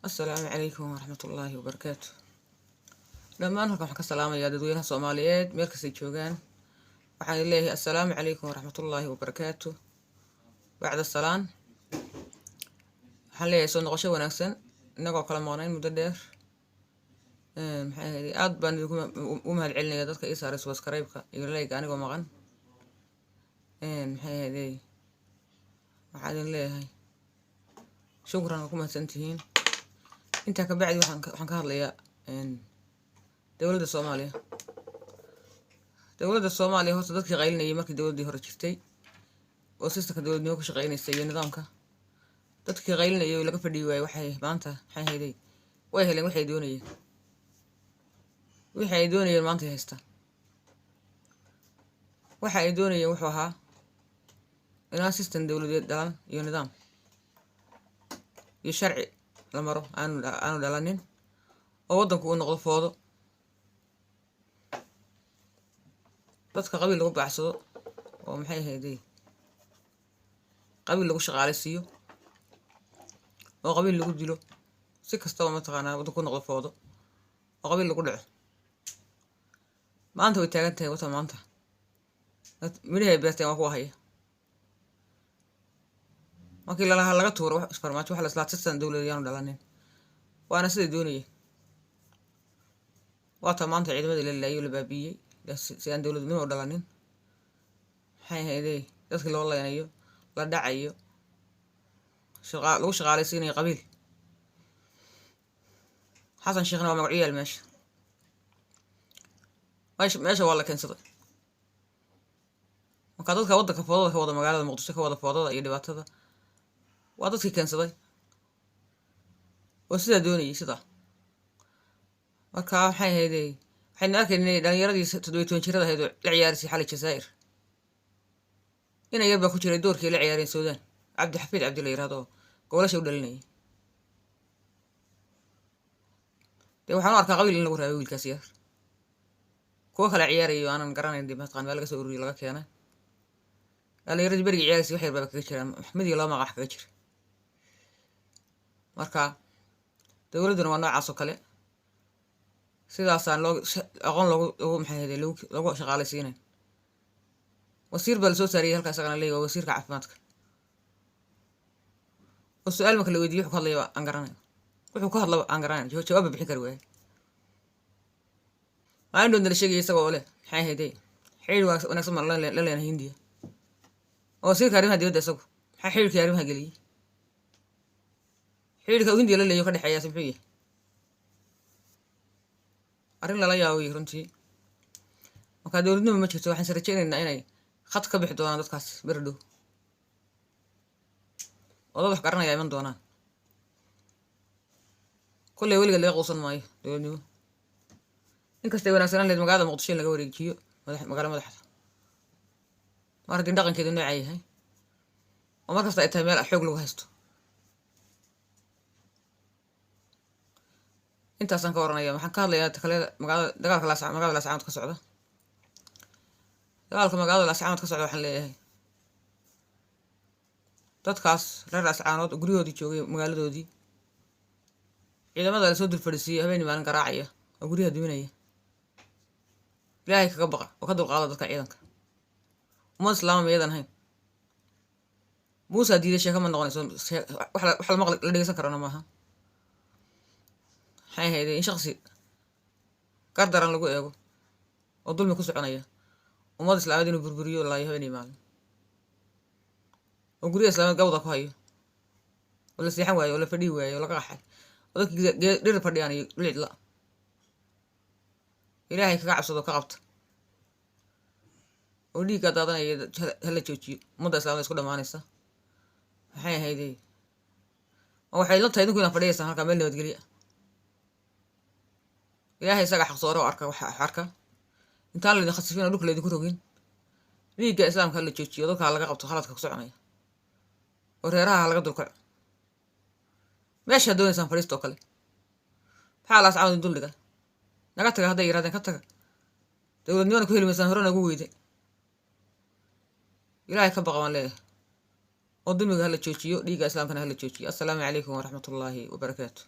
Asalaamu calaykum waraxmatullaahi wabarakaatu. Dhammaan halkan waxaan ka salaamayaa dadweynaha Soomaaliyeed meel kastay joogaan. Waxaan leeyahay assalaamu calaykum waraxmatullaahi wabarakaatu. Bacda salaan, waxaan leeyahay soo noqosho wanaagsan, innagoo kala maqnayn muddo dheer. Maxay ahayd, aad baan idinku u mahad celinaya dadka ii saaray subscribe-ka iyo like anigoo maqan. Maxay ahayd, waxaan idin leeyahay shukran, waa ku mahadsantihiin. Intaa kabacdi waxaan ka hadlayaa dowladda Soomaaliya. Dowladda Soomaaliya horta dadkii qaylinayay markii dowladdii hore jirtay oo systemka dowladnimo ku shaqeynaysa iyo nidaamka, dadkii qaylinayay oo laga fadhiyi waayey, waxay maanta, maxay hayday, way heleen waxay doonayeen. Wixii ay doonayeen maantay haystaan. Waxa ay doonayeen wuxuu ahaa inaan system dowladeed dhalan iyo nidaam iyo sharci la maro aanu dhalanin oo waddanku uu noqdo foodo, dadka qabiil lagu baacsado oo, maxay ahayday, qabiil lagu shaqaalaysiiyo oo qabiil lagu dilo, si kastaba mataqaanaa waddanku noqdo foodo oo qabiil lagu dhaco. Maanta way taagan tahay watan. Maanta midhihii ay beerteen waa kuwa haya. Markii lalahaa laga tuuro Farmaajo, waxa la islaa system dowladeed yaanu dhalanin, waana siday doonayeen. Waata maanta ciidamadii la laayay oo la baabiiyey si aan dowladnimo u dhalanin, maxay ahaydey, dadkii loo leynayo, la dhacayo, shaqa lagu shaqaalaysiinayo qabiil. Xasan Sheekhna waa magacu yaal meesha. Meesha waa la keensaday. Marka dadka waddanka foodada ka wada, magaalada Muqdisho ka wada foodada iyo dhibaatada, waa dadkii keensaday oo sidaa doonayay sidaa. Marka waxay ahaydey, waxaynu arkaynay dhalinyaradii 17 jirada ahayd oo la ciyaarisay xalay Jazaa'ir. Ina yar baa ku jiray doorkii la ciyaareen Suudaan, Cabdi Xafiid Cabdi la yirahdo, oo goolasha u dhalinayay. Dee waxaan u arkaa qabiil in lagu raabay wiilkaas yar. Kuwo kale ciyaarayo aanan garanayn dee mataqan meel laga soo ururiyo laga keenay. Dhalinyaradii berigii ciyaaraysay wax yar baaba kaga jiraan, mid iyo laba magac kaga jira. Marka dowladduna waa noocaas oo kale, sidaasaan loo aqoon loogu lagu, maxay ahayde, lagu shaqaalaysiinayn. Wasiir baa lasoo saariyay halkaa, isagana leeyahy waa wasiirka caafimaadka, oo su-aal marka la weydiiyo wuxuu ka hadlaya aan garanayn, wuxuu ka hadlaba aan garanayn, jawaabba bixin kari waaye. Maalin dhoodna la sheegaya isagoo leh, maxay ahayde, xiriir wanaagsan baan la leenahay Hindiya. Oo wasiirka arrimaha dibadda isagu maxaa xiriirkii arrimaha geliyey? Xiriirka uu Hindiya la leeyo ka dhexeeyaasi muxuu yahay? Arrin lala yaabo wey runtii. Marka dowladnimo ma jirto. Waxaan is rajaynaynaa inay khad ka bixi doonaan dadkaas beri dhow oo dad wax garanaya iman doonaan. Kolley weligeed laga quusan maayo dowladnimo, inkastay wanaagsanaan lahayd magaalada Muqdisho in laga wareejiyo madax, magaalo madaxda, mar haddii dhaqankeedu nooca yahay oo mar kasta ay tahay meel xoog lagu haysto. Intaasaan ka oranaya. Waxaan ka hadlayaa kale magaalada, dagaalka magaalada Laascaanood ka socda. Dagaalka magaalada Laascaanood ka socda, waxaan leeyahay dadkaas reer Laascaanood oo guryahoodii joogay, magaaladoodii ciidamada lasoo dul fadhiisiiyey, habeenii maalin garaacaya oo guryaha duminaya, Ilaahay kaga baqa oo ka dulqaada dadka ciidanka. Ummad islaama miyadan ahayn? Muusaa diiday, sheeko ma noqonayso. Wax la maqli la dhegeysan karana maaha. Maxay ahayd, in shaqsi gardaran lagu eego oo dulmi ku soconaya ummad islaameed inuu burburiyo, laayo habeenii maalin, oo guryaha islaameed gawda ku hayo, oo la seexan waayo, oo la fadhihi waayo, oo laga qaxay, oo dadka dhir fadhiyaan iyo dhul cidla. Ilaahay kaga cabsado, ka qabta oo dhiiggaa daadanaya hala joojiyo. Ummadda islaamada isku dhamaanaysa. Maxay ahaydey, ma waxay la tahay idinku inaad fadhiyaysaan halkaa meel nabadgelya? Ilaahay isaga xaqsoore oo arka wax arka. Intaan laydin khasifin oo dhulka laydinku rogin, dhiigga islaamka hala joojiyo, dadka ha laga qabto khaladka ku soconaya, oo reeraha ha laga dulkaco. Meeshaad doonaysaan fadhiista oo kale. Maxaa Laascaanood idin duldhiga? Naga taga hadday yirahdeen, ka taga. Dowladnimana ku heli maysaan, horena ugu weyday. Ilaahay ka baqa baan leeyahay oo dulmiga hala joojiyo, dhiigga islaamkana hala joojiyo. Assalaamu calaykum waraxmatullaahi wabarakaatu.